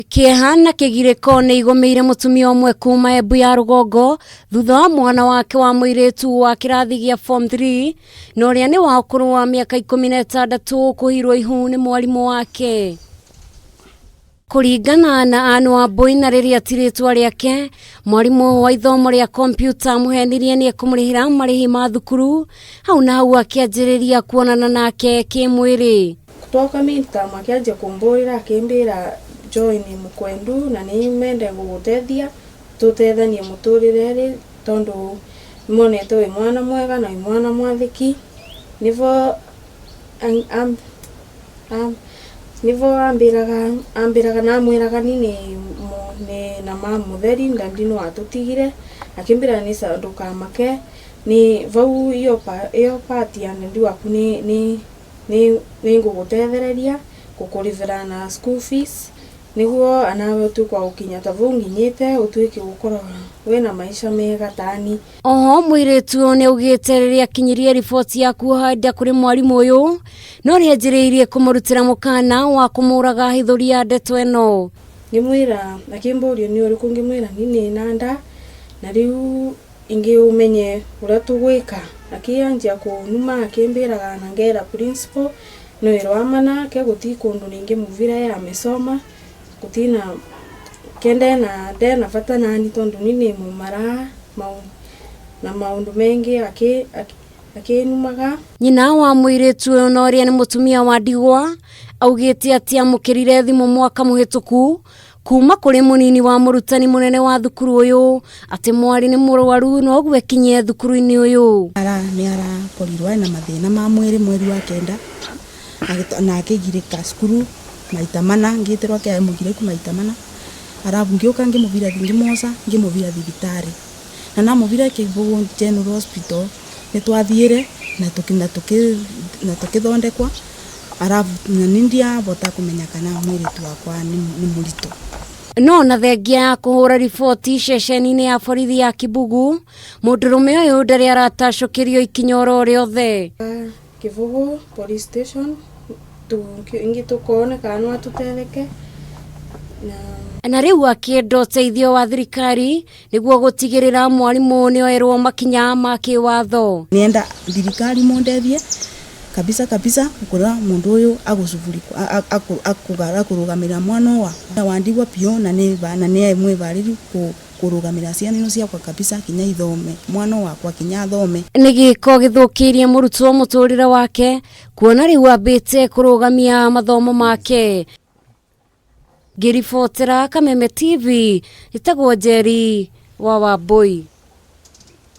Kĩeha na kĩgirĩko nĩ igũmĩire mũtumia ũmwe kuma Embu ya rũgongo thutha wa mwana wake wa mũirĩtu wa kĩrathi gĩa form 3 na ũrĩa nĩ wa ũkũrũ wa mĩaka 16 kũhirwo ihu nĩ mwarimũ wake. Kũringana na Anne Wambui na rĩrĩa ti rĩtwa rĩake, mwarimũ wa ithomo rĩa kompiuta amũhenirie nĩ ekũmũrĩhĩra marĩhi ma thukuru, hau na hau akĩanjĩrĩria kuonana nake kĩmwĩrĩ. Twoka midterm akianjia kumbũrĩra akimbĩra Joy nĩ mũkwendu na nĩ mende gũgũtethia tũtethanie mũtũrĩre rĩ tondũ nĩmonete wĩ mwana mwega na wĩ mwana mwathĩki nĩvo nĩvo ambĩraga ambĩraga na amwĩraga niĩ nĩ na ma mũtheri ndadi nĩ watũtigire akĩmbĩra nĩ sawa ndũkamake nĩ vau ĩyo part ya ndadi waku nĩ nĩ nĩngũgũtethereria gũkũrĩbĩra na school fees nĩguo anawe ũtuĩke wa gũkinya ta vau nginyĩte ũtuĩke gũkorwo wĩna maisha mega tani. Oho mũirĩtu ũyũ nĩaugĩte rĩrĩa akinyirie riboti ya kuoha nda kũrĩ mwarimũ ũyũ no nĩanjĩrĩirie kũmũrutĩra mũkana wa kũmũraga hithũria ndeto ĩno. Ngĩmwĩra akĩmbũria nĩ ũrĩkũ ngĩmwĩra niĩ nĩ nda na rĩu Ingĩ ũmenye ũrĩa tũgwĩka. Akĩanjia kũnuma akĩmbĩraga na ngera principal nĩ wĩra wa mana ke gũti kũndũ ningĩ mũvira ye amesoma gũtina ke ndena ndena bata nani tondũ ni nĩ mũmaraa na maũndũ mengĩ akĩnumaga. Nyina wa mũirĩtu ũyũ na ũrĩa nĩ mũtumia wa ndigwa augĩte atĩ amũkĩrire thimũ mwaka mũhĩtũku kuma kũrĩ mũnini wa mũrutani mũnene wa thukuru ũyũ atĩ mwarĩ nĩ mũrwaru na ũguo ekinyie thukuru-inĩ ũyũ. Ara nĩ arakorirwo ena mathĩna ma mwĩrĩ mweri wa kenda na akĩgirĩka cukuru maita mana ngĩtĩrwo ke mũgirĩku maita mana arabu ngĩũka ngĩmũbira ngĩmwoca ngĩmũbira thibitarĩ na namũbira Kĩbũgũ General Hospital nĩtwathiĩre na tũkĩthondekwa Arabu na nĩ ndiavota kũmenya kana mwĩrĩtu wakwa nĩ nĩ mũritũ. No na thengia ya kũhũra riboti ceceni-inĩ ya borithi ya Kibugu, mũndũrũme ũyũ ndarĩ aratacũkĩrio ikinya oro rĩothe. Kĩbũgũ police station ingĩ tũkone kana no atũtetheke na Na rĩu akĩenda ũteithio wa thirikari nĩguo gũtigĩrĩra mwarimũ nĩoerwo makinya ma kĩwatho. Nĩenda thirikari mũndethie kabisa kabisa gukora mundu uyu akurugamira mwana wakwa wandigwa piũ na nĩ na nĩ mwĩbarĩru kũrũgamĩra ciana ino ciakwa kabisa kinya ithome mwana wakwa kinya athome. Nĩ gĩko gĩthũkĩirie mũrutwo mũtũrĩre wake kuona rĩu ambĩte kũrũgamia mathomo make. Ngĩribotera Kameme TV, njĩtagwo Njeri wa Wambũi.